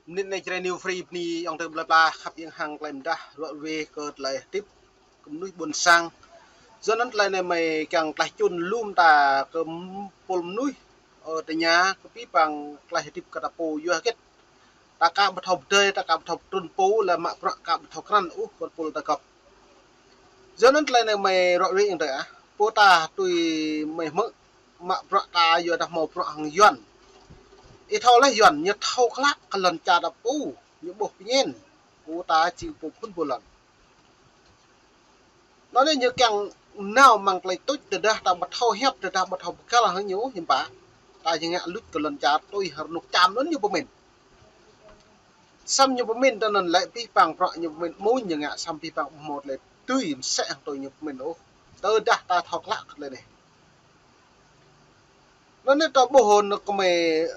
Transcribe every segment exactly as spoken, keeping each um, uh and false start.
Mơnit anai Jrai New Free bơni ayŏng adơi ƀlơi pla khăp iêng hăng tơlơi mơdah ruă ruê kơ tơlơi hơdip kơ mơnuih ƀôn sang. Yua anŭn tơlơi anai mơi kiăng tlaih čun lŏm ta kơ pôl mơnuih, ơ, tơña kơ abih bang tơlơi hơdip kơ ta pô yua hơget ta aka ƀu thâo pơdơi, ta aka ƀu thâo pơtrŭn pô, lĕ mă bruă aka ƀu thâo krăn ôh kơ pôl ta gŏp. Yua anŭn tơlơi anai mơi ruă ruê ayŏng adơi ah. Pô ta tui mơi hmư̆ mă bruă ta yua dah hmâo bruă hăng Yuan. Ih thâo laih Yuan, ñu thâo klă kơ lŏn čar ta pô, ñu ƀuh pơñen. Pô ta či pô phŭn pô lŏn. Anŭn anai ñu kiăng nao amăng tơlơi tuč tơdah ta ƀu thâo hiăp, tơdah ƀu thâo pơkăl hăng ñu, hiư̆m pă. Ta či ngă luč kơ lŏn čar tui hơnŭk čam anŭn ñu pơmĭn. Samơ̆ ñu pơmĭn tơ anŭn lĕ abih bang bruă ñu pơmĭn mơ̆n ñu ngă samơ̆ abih bang ƀu hmâo tơlơi tui mơsĕ hăng tui ñu pơmĭn ôh. Tơdah ta thâo klă kơ tơlơi anai. Anŭn anai ta ƀuh hŏ anŭn kơ mơi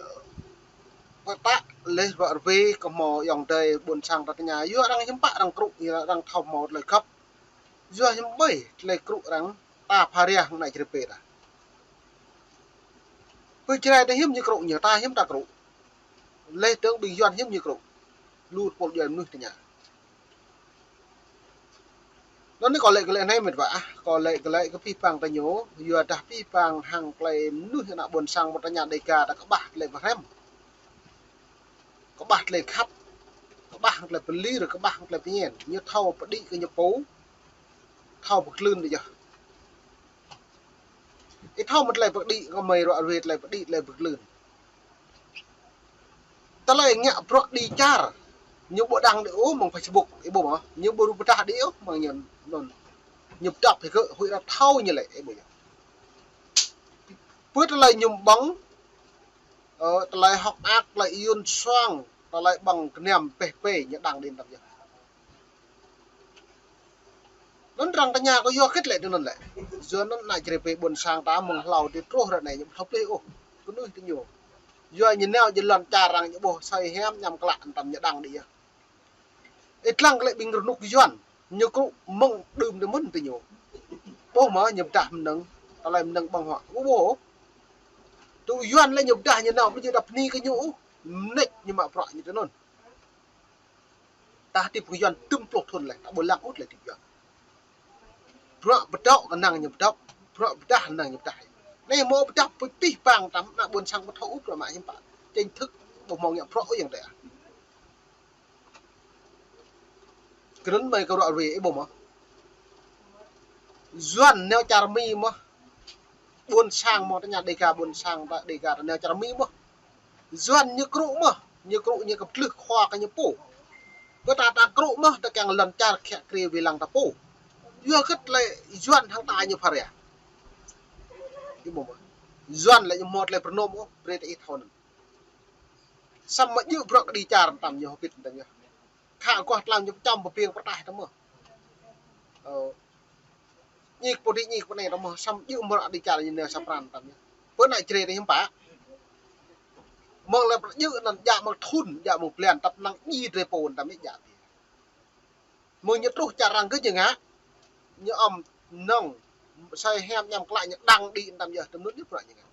pơtă laih ruă ruê kơ hmâo ayŏng adơi ƀôn sang ta tơña. Yua arăng hiư̆m pă arăng krŭ, yua arăng thâo hmâo tơlơi gŏp. Yua hiư̆m ƀơi tơlơi krŭ arăng ta pha ria hăng ană Jrai pê ta. Pơ Jrai ta hiư̆m ñu krŭ ñu, ta hiư̆m ta krŭ. Laih dơ̆ng ƀing Yuan hiư̆m ñu krŭ. Lu tơpul djuai mơnuih tơña. Anŭn anai kâo laĭ glaĭ anai mĕt wa ah, kâo laĭ glaĭ kơ abih bang ta ñu, yua dah abih bang hăng tơlơi mơnuih ană ƀôn sang mơ̆ tơña Dêga ta kơƀah tơlơi pơhrăm. Kơƀah tơlơi khăp, kơƀah tơlơi pơlir, kơƀah tơlơi pơñen. Ñu thâo pơđĭ kơ ñu pô, thâo pơglưn đôč yơh. Ih thâo mơ̆ tơlơi pơđĭ kơ mơi ruă ruê tơlơi pơđĭ tơlơi pơglưn. Tơlơi ngă bruă đĭ čar. Ñu ƀu đăng đĭ ôh amăng Facebook, ih ƀuh mơ̆. Ñu ƀu rŭ pơdah đĭ ôh amăng ñu anŭn. Ñu pơdŏp hĭ kơ huĭ arăng thâo ñu lĕ, ih ƀuh yơh. Pơ tơlơi ñu ƀơ̆ng, ơ, tơlơi hơ̆k mơak, tơlơi yun suang, tơlơi ƀơ̆ng kơnăm pĕh pĕ ñu đăng đĭ tăm yơh. Anŭn arăng tơña kơ yua hơget lĕ tui anŭn lĕ. Yua anŭn ană Jrai pê ƀôn sang ta mơ̆ng hlâo tơl truh ră anai ñu ƀu thâo plih ôh. Kơnuih tơ ñu. Yua ñu nao jơlan čar arăng ñu ƀuh asơi hiam añăm klă tăm ñu đăng đĭ yơh. Ih lăng kơ lĕ ƀing rơnŭk Yuan. Ñu krŭ mơ̆ng đưm tơ mơ̆n tơ ñu. Ƀuh mơ̆ ñu pơdah mơnơ̆ng. Tơlơi mơnơ̆ng ƀơ̆ng huă. Ƀuh ƀuh. Tui Yuan lĕ ñu pơdah ñu nao ƀu djơ̆ đăp bơni kơ ñu ôh. Mơneč ñu mă bruă ñu tui anŭn. Ta hơdip kơ Yuan dŭm pluh thŭn laih, ta ƀu lăng ôh tơlơi hơdip Yuan. Bruă pơdŏ kơnang ñu pơdŏ, bruă pơdah kơnang ñu pơdah. Anai hmâo pơdah pơ abih bang tăm ană ƀôn sang ƀu thâo ôh bruă mă hiư̆m pă. Chính thức ƀu hmâo ngă bruă ôh ayŏng adơi ah. Kơ anŭn mơi kơ ruă ruê ih ƀuh mơ̆. Yuan nao čar Mi mơ̆. Ƀôn sang mơ̆ tơña Dêga ƀôn sang ta Dêga ta nao čar Mi mơ̆. Yuan ñu krŭ mơ̆, ñu krŭ ñu kơ pơtlưh khua kơ ñu pô. Kơ ta ta krŭ mơ̆ ta kiăng lŏn čar kiă kriê wai lăng ta pô. Yua hơget lĕ Yuan hăng ta ñu pha ria. Ih ƀuh mơ̆. Yuan lĕ ñu hmâo tơlơi pơrơnôm ôh, brơi ta ih thâo anŭn. Samơ̆ mă djơ̆ bruă kơ đĭ čar tăm ñu hơbĭt tăm ñu. Khă aguah tlam ñu pơčăm pơpiêng pơrơđah tăm mơ̆. Ơ, ñik pô đĭ ñik pô anai tăm mơ̆, samơ̆ djơ̆ mơ̆ đĭ čar ñu nao sa pran tăm ñu. Pơ ană Jrai ta hiư̆m pă. Mơ̆ng lĕ djơ̆ anŭn djă mơ̆ng thŭn, djă mơ̆ng blan, tăp năng djai drơi pô tăm ñu djă. Mơ̆ng ñu truh čar arăng kơ ñu ngă, ñu ăm nŏng, asơi hiam añăm klă ñu đăng đĭ tăm yơh, tơm anŭn ñu bruă ñu ngă.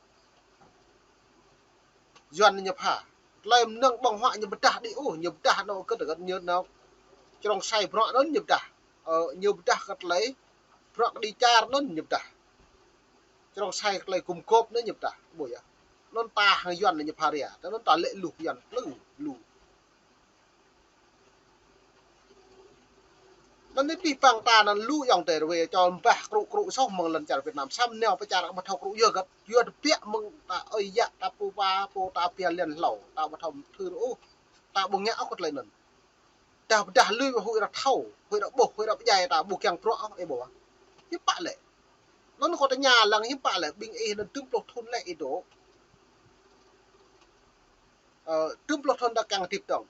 Yuan ñu pha. Tơlơi mơnơ̆ng ƀơ̆ng huă ñu pơdah đĭ ôh, ñu pơdah anŏ kơ tơgăt ñu anŏ. Črông sai bruă anŭn ñu pơdah. Ơ, ñu pơdah kơ tơlơi bruă kơ đĭ čar anŭn ñu pơdah. Črông sai kơ tơlơi gum gôp anŭn ñu pơdah. Ƀuh yơh. Anŭn ta hăng Yuan ñu pha ria. Tơ anŭn ta lĕ lu Yuan plư lu. Anŭn anai abih bang ta anŭn lu ayŏng adơi ruai čô mbah krŭ krŭ soh mơ̆ng lŏn čar Việt Nam. Samơ̆ nao pơ čar ƀu thâo krŭ yua hơget. Yua tơbiă mơ̆ng ta ơi yă ta pô pa pô ta pia liăn hlâo. Ta ƀu thâo mơthưr ôh. Ta ƀu ngă ôh kơ tơlơi anŭn. Ta pơdah lui huĭ arăng thâo, huĭ arăng ƀuh, huĭ arăng pơdjai ta ƀu kiăng bruă ôh, ih ƀuh. Hiư̆m pă lĕ. Anŭn kâo tơña lăng hiư̆m pă lĕ, ƀing ih anŭn dŭm pluh thŭn lĕ ih dŏ. Ơ, dŭm pluh thŭn ta kiăng hơdip dơ̆ng.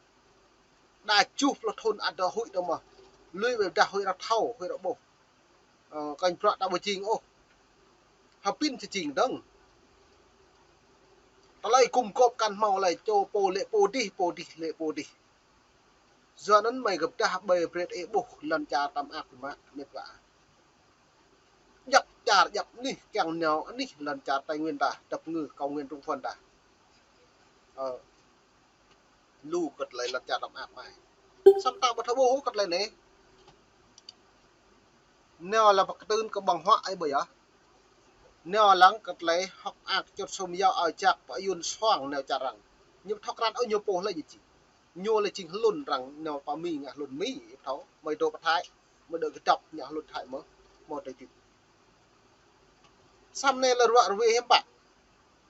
Đa tơjuh pluh thŭn ăt dŏ huĭ dơ̆ng mơ̆. Lui wai pơdah huĭ arăng thâo, huĭ arăng ƀuh. Ơ, kơnh bruă ta ƀu jing ôh. Hơbĭn či jing dơ̆ng. Tơlơi gum gôp kăn hmâo lĕ čô pô lĕ pô dih, pô dih lĕ pô dih. Yua anŭn mơi gơ̆p dah ƀơi brơi ih ƀuh lŏn čar tăm ak mă mĕt wa. Djăp čar djăp anih kiăng nao anih lŏn čar Tây Nguyên ta, dăp ngư Cao Nguyên Trung Phần ta. Ơ. Lu kơ tơlơi lŏn čar tơm ak mai. Samơ̆ ta ƀu thâo ƀuh kơ tơlơi anai. Nao lăng pơkơtưn kơ ƀơ̆ng huă ai ƀơi yơh. Nao lăng kơ tơlơi hơ̆k mơak čut sum yua ao jak pơ Yuan suang nao čar arăng. Ñu thâo krăn ôh ñu pô lĕ ñu či. Ñu lĕ jing hlŭn arăng nao pơ Mi ngă hlŭn Mi, thâo, mơi dŏ pơ Thái, mơi dŏ kơdŏp ngă hlŭn Thái mơ̆, mơ̆ tơlơi tip. Samơ̆ anai lĕ ruă rơwe hiư̆m pă.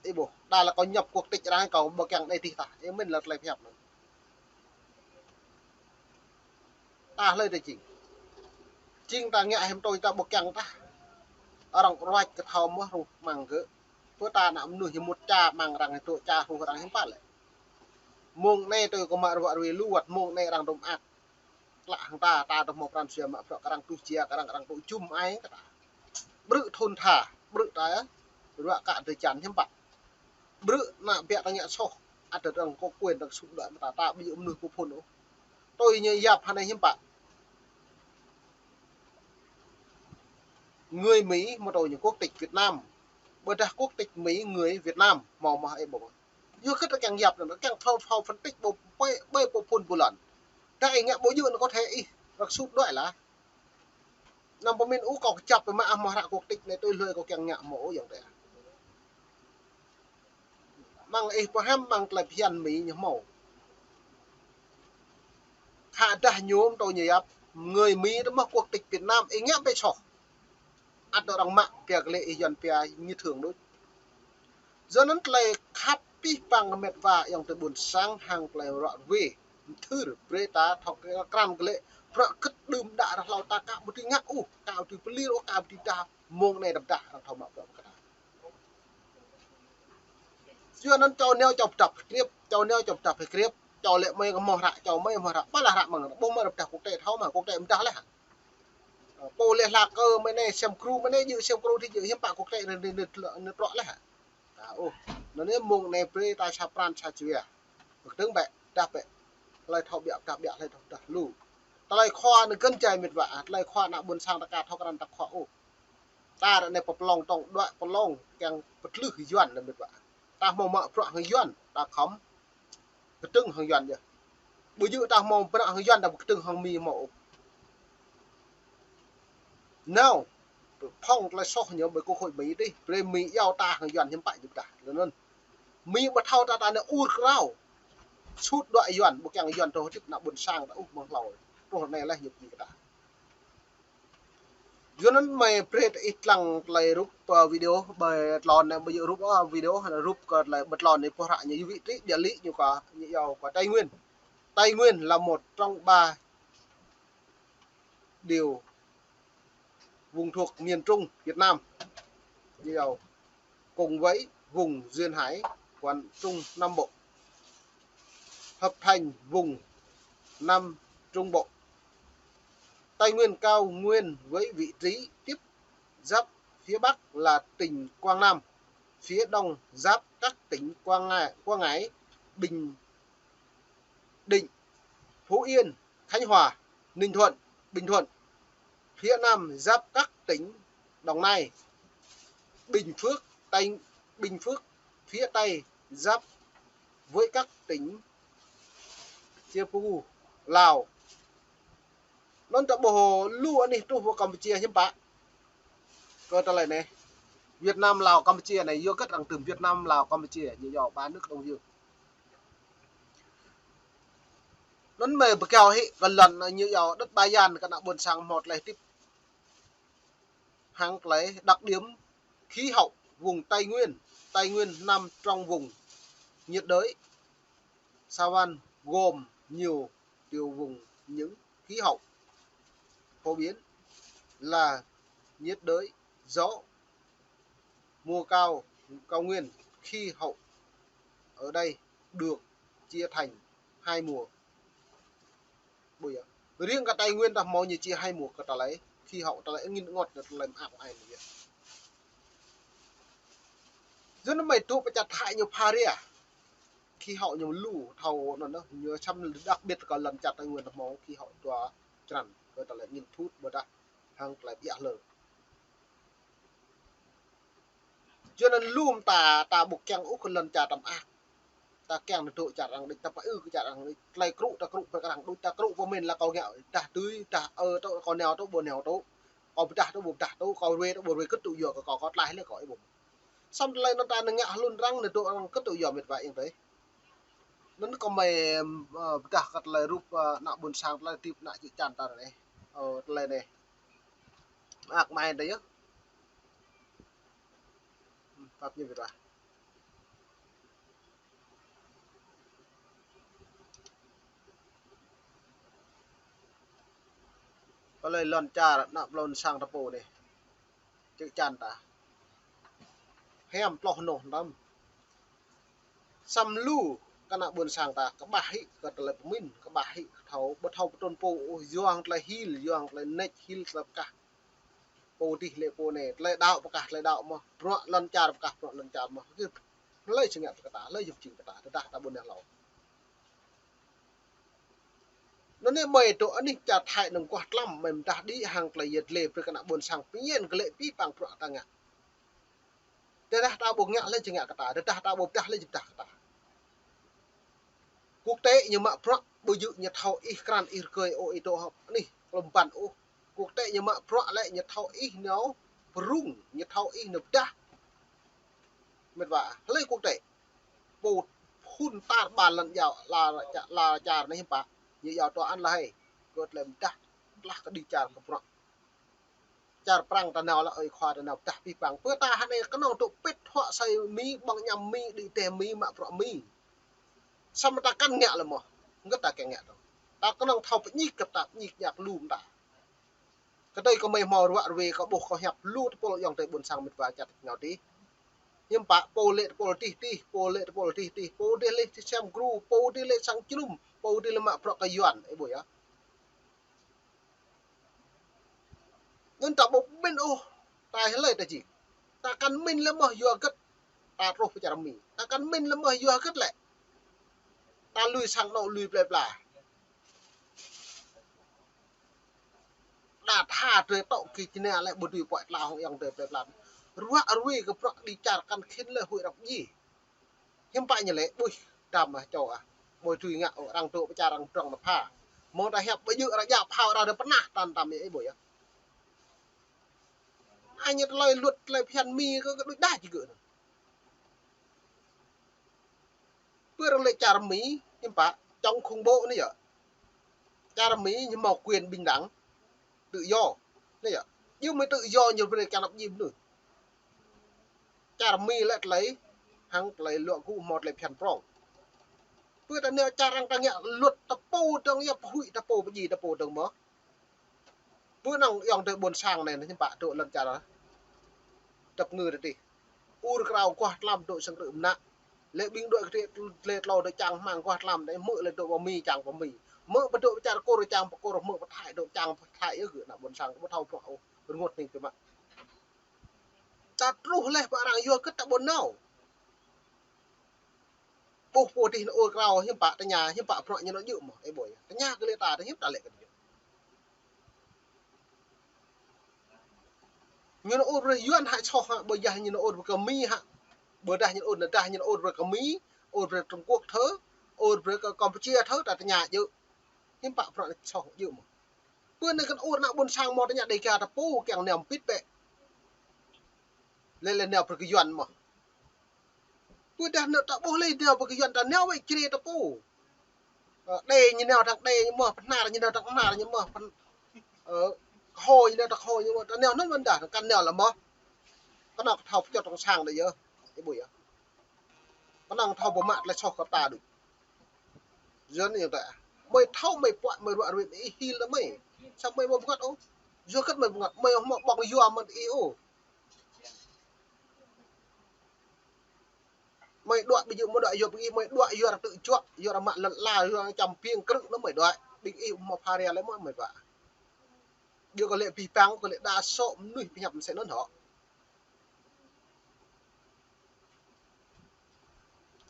Ih ƀuh, đa lĕ kâo nhập quốc tịch arăng kâo ƀu kiăng anai tih tah. Ih mĭn lĕ tơlơi pơhiăp anŭn. Ta hlơi tơ jing. Jing ta ngă hiư̆m tui ta ƀu kiăng tah. Arăng ruăč kơ thâo mơ̆ ruh mơ̆ng gơ̆. Pơ ta ană mơnuih hiư̆m mŭt ča mơ̆ng arăng hơdrô̆ ča ruh arăng hiư̆m pă lĕ. Mông anai tui kơ mă ruă rơwe lu wơ̆t mông anai arăng tơm ak. Klă hăng ta, ta tơhmâo pran jua mă bruă kơ arăng tuh jia kơ arăng, arăng tŭ jum ai kơ ta. Brư̆ thun tha, brư̆ ta, ruă kă drơi jan hiư̆m pă. Brư̆ ană biă ta ngă soh, ăt arăng kơ quyền arăng sŭ đuaĭ mơta ta ƀu djơ̆ mơnuih pô phŭn ôh. Tui ñu yap hơnai hiư̆m pă. Người Mỹ mơ̆ tui ñu quốc tịch Việt Nam. Ƀôdah quốc tịch Mỹ người Việt Nam, hmâo mơ̆ ih ƀuh. Yua kơ ta kiăng yap anŭn, kiăng thâo, thâo phân tích ƀu ƀai, ƀai pô phŭn ƀu lŏn. Ta ih ngă ƀu djơ̆ anŭn có thể ih răk sut đuaĭ lah. Anăm pơmĭn ôh kâo kơjăp mă ah mơ̆ hră quốc tịch anai tui hlơi kâo kiăng ngă hmâo ôh yang tê. Mơ̆ng ih pơhăm mơ̆ng tơlơi phiăn Mi ñu hmâo. Khă dah ñu mơ̆ tui ñu yap, người Mỹ tơ mơ̆ quốc tịch Việt Nam, ih ngă ƀai soh. Ăt arăng mă pia kơ lĕ ih Yuan pia ñu thường đôč. Yua anŭn tơlơi khăp pih păng kơ met wa ayŏng adơi ƀôn sang hăng tơlơi ruă rơwe. Mthưr brơi ta thâo krăn kơ lĕ bruă kơ̆t đưm đă ră hlâo ta ka ƀu dưi ngă ôh, ka ƀu dưi pơlir ôh, ka ƀu dưi dah mông anai đăm dah arăng thâo mă bruă kơ ta. Yua anŭn čô nao čô pơdăp hơkrip, čô nao čô pơdăp hơkrip, čô lĕ mơi kơ hmâo hră, čô mơi hmâo hră, ƀơi lah hră mơ̆ng, ƀu mơi pơdah quốc tế thâo mă quốc tế mơdah leh. Pô lĕ hla kơ mơi anai sem kru, mơi anai djơ̆ sem kru tih djơ̆ hiư̆m pă quốc tế anai, anai, anai, anai trŏ leh. Ta ôh, anŭn yơh mông anai brơi ta sa pran sa jua. Pơkơdơ̆ng bĕ, dah bĕ. Hlơi thâo ƀiă, dah ƀiă, hlơi thâo dah lu. Tơlơi khua anai gơ̆n jai met wa, tơlơi khua ană ƀôn sang ta ka thâo krăn ta khua ôh. Ta ră anai pơplông tŏng đuaĭ pơplông kiăng pơtlưh Yuan anai met wa. Ta hmâo mă bruă hăng Yuan, ta khŏm kơdơ̆ng hăng Yuan yơh. Ƀu djơ̆ ta hmâo bruă hăng Yuan ta pơkơdơ̆ng hăng Mi hmâo ôh. Nao, phŏng tơlơi soh ñu ƀơi quốc hội Mi tih, brơi Mi iâu ta hăng Yuan hiư̆m pă ñu pơdah. Lơ̆m anŭn Mi ƀu thâo ta ta anai ur krao. Sut đuaĭ Yuan, ƀu kiăng Yuan truh hơdip ană ƀôn sang ta ôh mơ̆ng hlâo. Truh anai leh ñu pơjing kơ ta. Yua anŭn mơi brơi ta ih lăng tơlơi rup, ơ, video ƀơi tlôn anai ƀu djơ̆ rup, ơ, video rup kơ tơlơi ƀơi tlôn anai pô hră ñu vị trí địa lý ñu kơ ñu iâu kơ Tây Nguyên. Tây Nguyên là một trong ba điều vùng thuộc miền Trung Việt Nam. Điều cùng với vùng duyên hải Quảng Trung Nam Bộ, hợp thành vùng Nam Trung Bộ. Tây Nguyên cao nguyên với vị trí tiếp giáp, phía Bắc là tỉnh Quảng Nam, phía Đông giáp các tỉnh Quảng Ngãi, Quảng Ngãi, Bình Định, Phú Yên, Khánh Hòa, Ninh Thuận, Bình Thuận. Phía Nam giáp các tỉnh Đồng Nai, Bình Phước, Tây, Bình Phước, phía Tây giáp với các tỉnh Chư Pư, Lào. Anŭn ta ƀuh lu anih truh pơ Campuchia hiư̆m pă. Kơ tơlơi anai. Việt Nam, Lào, Campuchia anai, yua kơ arăng tơm Việt Nam, Lào, Campuchia, ñu iâu ba nước Đông Dương. Anŭn mơi pơkâo hĭ kơ lŏn ñu iâu đất Ba Gian kơ ană ƀôn sang hmâo tơlơi hơdip. Hăng tơlơi đặc điểm khí hậu vùng Tây Nguyên. Tây Nguyên nằm trong vùng nhiệt đới. Sa Văn gồm nhiều tiểu vùng, những khí hậu phổ biến là nhiệt đới, gió mùa cao, cao nguyên. Khí hậu ở đây được chia thành hai mùa. Ƀu djơ̆. Riêng kơ Tây Nguyên ta hmâo ñu chia hai mùa kơ tơlơi, khí hậu tơlơi angin ngôt tơlơi mơak mơai anai yơh. Yua anŭn mơi truh pơ čar Thái ñu pha ria. Khí hậu ñu lu thâo anŭn, ñu săm đặc biệt kơ lŏn čar Tây Nguyên ta hmâo khí hậu dua črăn kơ tơlơi angin thut ƀôdah hăng tơlơi ƀiă hlơ̆. Yua anŭn lŏm ta, ta ƀu kiăng ôh kơ lŏn čar tơm ak. Ta kiăng nao dŏ čar arăng đôč, ta pơư kơ čar arăng đôč, tơlơi krŭ ta krŭ pơ arăng đôč, ta krŭ pơmĭn lĕ kâo ngă, dah tui, dah ơ tŏ, kâo nao tŏ, ƀu nao tŏ, kâo pơdah tŏ, ƀu pơdah tŏ, kâo ruai tŏ, ƀu ruai, kơt tŭ yua kơ kâo, kâo tlaih lĕ kâo ih ƀuh. Samơ̆ tơlơi anŭn ta nao ngă hlŭn arăng, nao dŏ arăng kơt tŭ yua mĕt wa ayŏng adơi. Anŭn kâo mơi, ơ, pơdah kơ tơlơi rup, ơ, ană ƀôn sang, tơlơi hơdip ană čư̆ čan ta anai. Ơ, tơlơi anai. Mơak mai anai yơh. Hm, pap ñu mĕt wa. Tơlơi lŏn čar ană ƀôn sang ta pô anai. Čư̆ čan ta. Hiam tloh noh tăm. Samơ̆ lu kơ ană ƀôn sang ta kơƀah hĭ kơ tơlơi pơmĭn, kơƀah hĭ kơ thâo, ƀu thâo pơtrŭn pô ôh, yua hăng tơlơi hil, yua hăng tơlơi nač, hil tơlơi pơkah. Pô adih lĕ pô anai, tơlơi đaŏ pơkah tơlơi đaŏ mơ̆n, bruă lŏn čar pơkah bruă lŏn čar mơ̆n. Hlơi či ngă kơ ta, hlơi či jing kơ ta, tơdah ta ƀu nao hlâo. Anŭn anai mơi dŏ anih čar Thái anŭn guah tlam, mơi mơdah đĭ hăng tơlơi yet lĕ brơi kơ ană ƀôn sang pơñen kơ lĕ pĭ păng bruă ta ngă. Tơdah ta ƀu ngă hlơi či ngă kơ ta, tơdah ta ƀu pơdah hlơi či pơdah kơ ta. Quốc tế ñu mă bruă, ƀu djơ̆ ñu thâo ih krăn ih rơgơi ôh ih dŏ hŏ anih klum ƀăn ôh. Quốc tế ñu mă bruă lĕ ñu thâo ih nao pơrŭng, ñu thâo ih nao pơdah. Mĕt wa, hlơi quốc tế? Pô phŭn tar ƀar lŏn jao, la, la čar anai hiư̆m pă. Ñu jao tòa án lĕ hơi. Kơ tơlơi pơdah, tơlah kơ đĭ čar kơ bruă. Čar Prăng ta nao lĕ ơi khua ta nao pơdah pĭ păng. Pơ ta hơnai kơnơ̆ng dŏ pĭt huă asơi Mi, ƀơ̆ng añăm Mi, đĭ teh Mi, mă bruă Mi. Samơ̆ ta kăn ngă lĕ mơ̆n. Hơget ta kiăng ngă tơ. Ta kơnơ̆ng thâo pơñik kơ ta pơñik ñăk lŏm ta. Kơ tơlơi kơ mơi hmâo ruă ruai kơ ƀuh kơ hiăp lu tơpul ayŏng adơi ƀôn sang mĕt wa čar ta ngao adih. Hiư̆m pă pô lĕ tơpul adih adih, pô lĕ tơpul adih adih, pô adih lĕ sem gru, pô adih lĕ sang člŭm, pô adih lĕ mă bruă kơ Yuan, ih ƀuh yơh. Anŭn ta ƀu pơmĭn ôh, ta hlơi ta jing. Ta kăn pơmĭn lĕ mơ̆n yua hơget ta truh pơ čar Mi. Ta kăn pơmĭn lĕ mơ̆n yua hơget lĕ ta lui sang anŏ lui plơi pla. Đa tha drơi tŏ kơ čơnă lĕ ƀu dưi pơai tla hŏng ayŏng adơi plơi pla. Ruă ruai kơ bruă đĭ čar kăn khĭn lĕ huĭ rơ̆k djai. Hiư̆m pă ñu lĕ, ƀuh, tăm ah čô ah. Ƀu dưi ngă ôh, arăng dŏ pơ čar arăng drŏng nao pha. Mơ̆ng ta hiăp ƀu djơ̆ arăng djă pha arăng dŏ pơnah tăn tăm yơh, ih ƀuh yơh. Anai tơlơi luật tơlơi phiăn Mi kơ, kơ đôč đa či gơ̆ anŭn. Pơ arăng lĕ čar Mi, hiư̆m pă, chống khủng bố anai yơh. Čar Mi ñu hmâo quyền bình đẳng, tự do. Anai yơh. Yua mơ̆ tự do ñu brơi kơ anăp jim anŭn. Čar Mi lĕ tơlơi, hăng tơlơi luă gŭ hmâo tơlơi phiăn prŏng. Pơ ta nao čar arăng ta ngă luật ta pô dơ̆ng yơh, pơhuĭ ta pô, pơdjai ta pô dơ̆ng mơ̆n. Pơ anŭn ayŏng adơi ƀôn sang anai, hiư̆m pă dŏ lŏn čar tơpơngư tơdih. Ur krao guah tlam dŏ sang krư̆ mơnă. Lĕ ƀing dŏ kơdrê tlê tlâo dŏ čang hmang guah tlam anai, hmư̆ lĕ dŏ pơ Mi čang pơ Mi. Hmư̆ pơ dŏ pơ čar Kur čang pơ Kur, hmư̆ pơ Thái dŏ čang pơ Thái yơh gơ̆ ană ƀôn sang ƀu thâo bruă ôh, rơngot hning biă mă. Ta truh leh pơ arăng yua hơget ta ƀu nao. Ƀuh pô adih nao ur krao hiư̆m pă tơña, hiư̆m pă bruă ñu nao djơ̆ mơ̆n, ih ƀuh yơh. Tơña kơ lĕ ta, ta hiư̆m ta lĕ kơ ñu. Ñu nao ur brơi Yuan hă soh hă, ƀôdah ñu nao ur brơi kơ Mi hă. Ƀôdah ñu nao ur, dah ñu nao ur brơi kơ Mi, ur brơi Trung Quốc thơ, ur brơi kơ Campuchia thơ, ta tơña djơ̆. Hiư̆m pă bruă ñu soh djơ̆ mơ̆n. Pơ anai kăn ur ană ƀôn sang mơ̆ tơña Dêga ta pô kiăng nao pĭt bĕ. Lĕ lĕ nao brơi kơ Yuan mơ̆n. Pơ dah nao ta ƀuh lĕ nao brơi kơ Yuan ta nao wĕ črê ta pô. Ơ, đe ñu nao tang đe ñu mơ̆n, pơhnar ñu nao tang pơhnar ñu mơ̆n, pơh-, ơ, kơhô ñu nao tang kơhô ñu mơ̆n, ta nao anŭn mơ̆n dah, kăn nao lĕ mơ̆n. Kơnơ̆ng kơ thâo pơčŏt tong sang đôč yơh, ih ƀuh yơh. Kơnơ̆ng thâo pơmă tơlơi soh kơ ta đôč. Yua anŭn yơh ta. Mơi thâo mơi pơhiăp mơi ruă ruai ih hil ta mơi. Samơ̆ mơi ƀu bơngăt ôh. Yua hơget mơi bơngăt, mơi hmâo ƀơ̆ng yua mơ̆n ih ôh. Mơi đuaĭ ƀu djơ̆ mơi đuaĭ yua ƀing ih, mơi đuaĭ yua arăng tơčuă, yua arăng mă lŏn ala, yua arăng čăm ƀing krư̆ anŭn mơi đuaĭ. Ƀing ih hmâo pha ria lĕ mơi, mơi ƀă. Yua kơ lĕ pih păng, kơ lĕ đa sŏ mơnuih pơhiăp mơsĕ anŭn hŏ.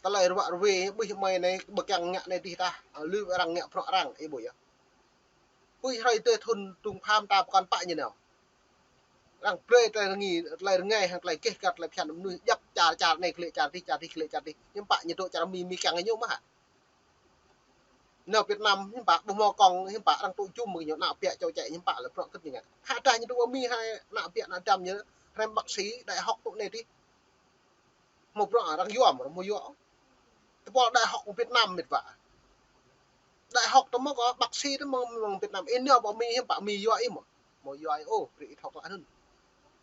Tơlơi ruă ruai, ƀuh mơi anai, ƀu kiăng ngă anai dih tah, ơ, lui arăng ngă bruă arăng, ih ƀuh yơh. Pui hrơi tơl thŭn Trung Pha ta pơkŏn pă ñu nao. Arăng brơi tơlơi rơngi, tơlơi rơngai, hăng tơlơi gêh găt, tơlơi phiăn mơnuih, djăp čar, čar anai glaĭ čar adih, čar adih glaĭ čar adih. Hiư̆m pă ñu dŏ čar Mi, Mi kiăng ñu mơ̆ hă? Nao Việt Nam hiư̆m pă, ƀu hmâo kông hiư̆m pă, arăng tŭ jum mơ̆ng ñu, ană ƀiă čô čĕ hiư̆m pă lĕ bruă kơ̆t ñu ngă. Hă dah ñu tŭ Mi hai ană ƀiă ană dăm ñu, hrăm bác sĩ đại học tŭ anai adih. Hmâo bruă arăng yua mơ̆, hmâo yua. Tơpul đại học Việt Nam mĕt wa. Đại học tơ mơ̆ kơ bác sĩ tơ mơ̆ mơ̆ng Việt Nam. Ih nao pơ Mi hiư̆m pă Mi yua ih mơ̆. Hmâo yua ih ôh, brơi ih thâo klă anŭn.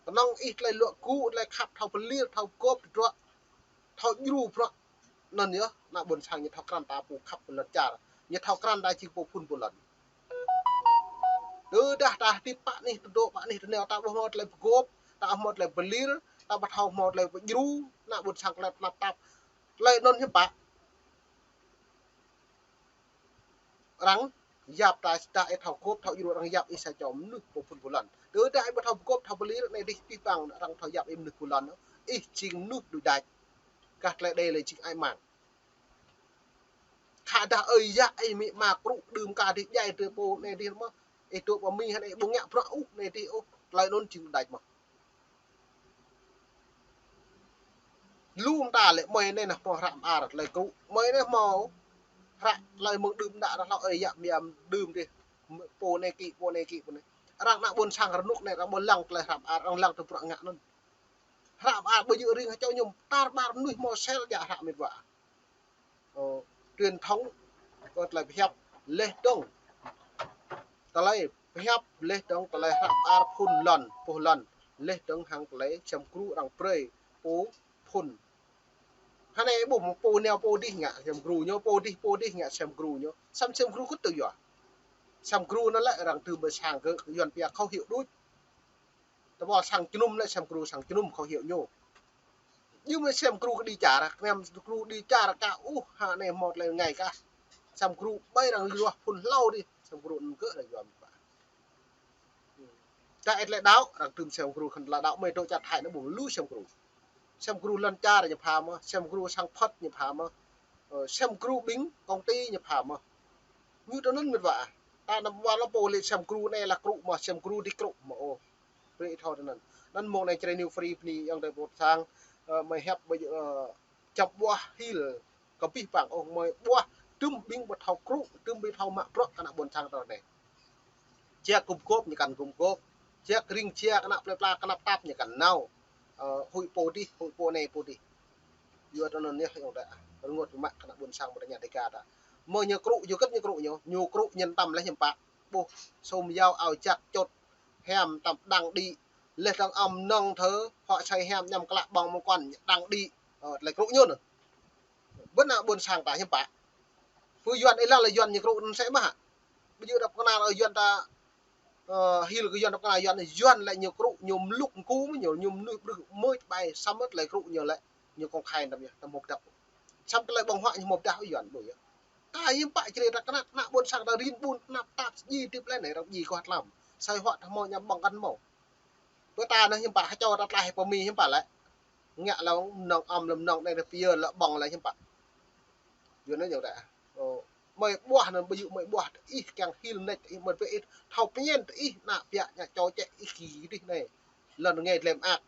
Kơnơ̆ng ih tơlơi luă gŭ, tơlơi khăp, thâo pơlir, thâo gôp, tơdruă, thâo djru bruă. Anŭn yơh, ană ƀôn sang ñu thâo krăn ta pô khăp pô lŏn čar. Ñu thâo krăn ta jing pô phŭn pô lŏn. Tơdah ta hơdip pă anih, tơdŏ pă anih, tơneo ta ƀu hmâo tơlơi pơgôp, ta ƀu hmâo tơlơi pơlir, ta ƀu thâo hmâo tơlơi pơdjru, ană ƀôn sang tơlơi tơnap tap. Tơlơi anŭn hiư̆m pă. Arăng yap ta, tơdah ih thâo gôp, thâo djru, arăng yap ih sa čô mơnuih pô phŭn pô lŏn. Tơdah ih ƀu thâo pơgôp, thâo pơlir, anai adih abih bang arăng thâo yap ih mơnuih pô lŏn, ih jing mơnuih đuaĭ đač. Kah tơlơi đei lĕ jing ai mang. Khă dah ơi yă ih amĭ ama krŭ đưm kah adih djai tơ pô anai adih mơ̆. Ih dŏ pơ Mi hă anai ƀu ngă bruă ôh anai adih ôh. Tơlơi anŭn jing đač mơ̆. Lu mơta lĕ mơi anai nah hmâo hră mơar tơlơi krŭ. Mơi anai hmâo hră tơlơi mơ̆ng đưm đă ră hlâo ơi yă amĭ ama đưm adih. Pô anai kĭ, pô anai kĭ, pô anai. Arăng ană ƀôn sang rơnŭk anai arăng ƀu lăng tơlơi hră mơar, arăng lăng tơ bruă ngă anŭn. Hră mơar ƀu djơ̆ ring hơčâo ñu tar ƀar mơnuih hmâo sel djă hră mĕt wa. Ơ, truyền thống, kơ tơlơi pơhiăp laih dơ̆ng. Tơlơi pơhiăp laih dơ̆ng tơlơi hră mơar phŭn lŏn, pô lŏn. Laih dơ̆ng hăng tơlơi sem gru arăng brơi pô phŭn. Hă anai ƀuh pô neo pô adih ngă sem gru ñu, pô adih, pô adih ngă sem gru ñu. Sem, sem gru kơ̆t tơ yua. Sem gru anŭn lĕ arăng tơm ƀơi sang kơ Yuan pia khẩu hiệu đôč. Tơpul sang jơnum lĕ sem gru sang jơnum khẩu hiệu ñu. Ñu mơi sem gru kơ đĭ čar, knem gru đĭ čar kah ôh, hă anai hmâo tơlơi rơngai kah. Sem gru ƀai arăng luah phŭn hlâo adih, sem gru anŭn kơ arăng yua mơ̆ pă. Čar ih tơlơi đaŏ, arăng tơm sem gru khăn tơlơi đaŏ, mơi dŏ čar Thái anai ƀu lu sem gru. Sem gru lŏn čar ñu pha mơ̆, sem gru sang Phật ñu pha mơ̆. Ơ, sem gru ƀing công ty ñu pha mơ̆. Ñu tơ anŭn mĕt wa. Ta năm wa lơ pô lĕ sem gru anai lĕ krŭ mơ̆, sem gru adih krŭ mơ̆ ôh. Brơi thâo tơ anŭn. Anŭn mơ̆ng anai Jrai New Free bơni ayŏng adơi ƀôn sang, ơ, mơi hiăp ƀơi, ơ, čăm ƀuah hil kơ abih bang ôh, mơi ƀuah tơm ƀing ƀu thâo krŭ, tơm ƀing thâo mă bruă kơ ană ƀôn sang tơ anai. Jia gum gôp ñu kăn gum gôp. Jia ring jia kơ ană plơi pla kơnăp tap ñu kăn nao. Ơ, huĭ pô adih, huĭ pô anai pô adih. Yua tơ anŭn yơh ayŏng adơi. Rơngot mă kơ ană ƀôn sang ƀu tơña Dega ta. Mơi ñu krŭ, yua kơ̆t ñu krŭ ñu. Ñu krŭ ñu tăm laih hiư̆m pă. Ƀuh, sum yao ao jak čôt. Hiam tăm đang đĭ. Laih dơ̆ng ăm nong thơ, huă sai hiam ñăm klă ƀơ̆ng mơ̆ng kuăn, đang đĭ. Ơ, tơlơi krŭ ñu anŭn. Ƀơi ană ƀôn sang ta hiư̆m pă. Pơ Yuan ih lăng lĕ Yuan ñu krŭ anŭn sĕ mơ̆ hă. Ƀu djơ̆ dăp kơnăl ơ Yuan ta, ơ, hil kơ Yuan dăp kơnăl Yuan, Yuan lĕ ñu krŭ, ñu mlŭk mơkŭ mơ̆ ñu, ñu mơnuih ƀrưh mơi tơpai, samơ̆ tơlơi krŭ ñu lĕ, ñu công khai tăm yơh, tăm hmâo pơdăp. Samơ̆ tơlơi ƀơ̆ng huă ñu hmâo pơdah Yuan ƀu yơh. Ta hiư̆m pă črê ta kơnăl, ană ƀôn sang ta rin ƀun tơnap tap djai hơdip lĕ anai, arăng djai kơh tlam. Sai huă ta hmâo ñăm ƀơ̆ng kăn hmâo. Pơ ta anai hiư̆m pă, hơčâo ta tlaih pơ Mi hiư̆m pă lĕ. Ngă lăng nong ăm lăm nong anai pia lă ƀơ̆ng lĕ hiư̆m pă. Yua anŭn yơh ta. Ơ, mơi ƀuah anŭn ƀu djơ̆ mơi ƀuah, ih kiăng hil mơneč, ih mơi pĕ ih thâo pơñen, ih ană ƀiă ñu čô čĕ ih kĭ adih anai. Lŏn rơngai dlem ak.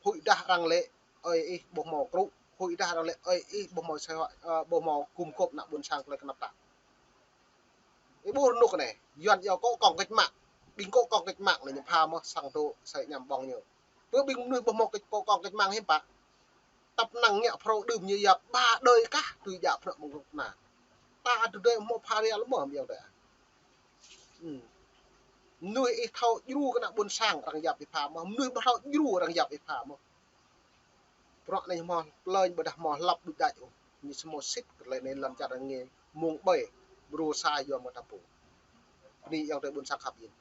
Huĭ dah arăng lĕ, ơi ih ƀu hmâo krŭ, huĭ dah arăng lĕ, ơi ih ƀu hmâo sai huă, ơ, ƀu hmâo gum gôp ană ƀôn sang tơlơi kơnăp tap. Ih ƀuh rơnŭk anai, Yuan yua kơ kông cách mạng, ƀing kơ kông cách mạng anai ñu pha mơ̆ sang tơ sai ñăm ƀơ̆ng ñu. Pơ ƀing mơnuih ƀu hmâo kơ kông cách mạng hiư̆m pă. Tăp năng ngă phrâo đưm ñu yap ba đơi kah tui djă phrâo mơ̆ng kơnăl. Ta tơ đơi hmâo pha rial mơ̆ ayŏng adơi. Hm. Mơnuih ih thâo djru kơ ană ƀôn sang arăng yap ih pha mơ̆. Mơnuih ƀu thâo djru arăng yap ih pha mơ̆. Bruă anai hmâo plơi ƀôdah hmâo hlăp đuaĭ đač ôh. Ñu hmâo sĭt kơ tơlơi anai lŏn čar arăng ngă mơ̆ng ƀai. Brô sa yua mơ̆ ta pô. Bơni ayŏng adơi ƀôn sang khăp yơh.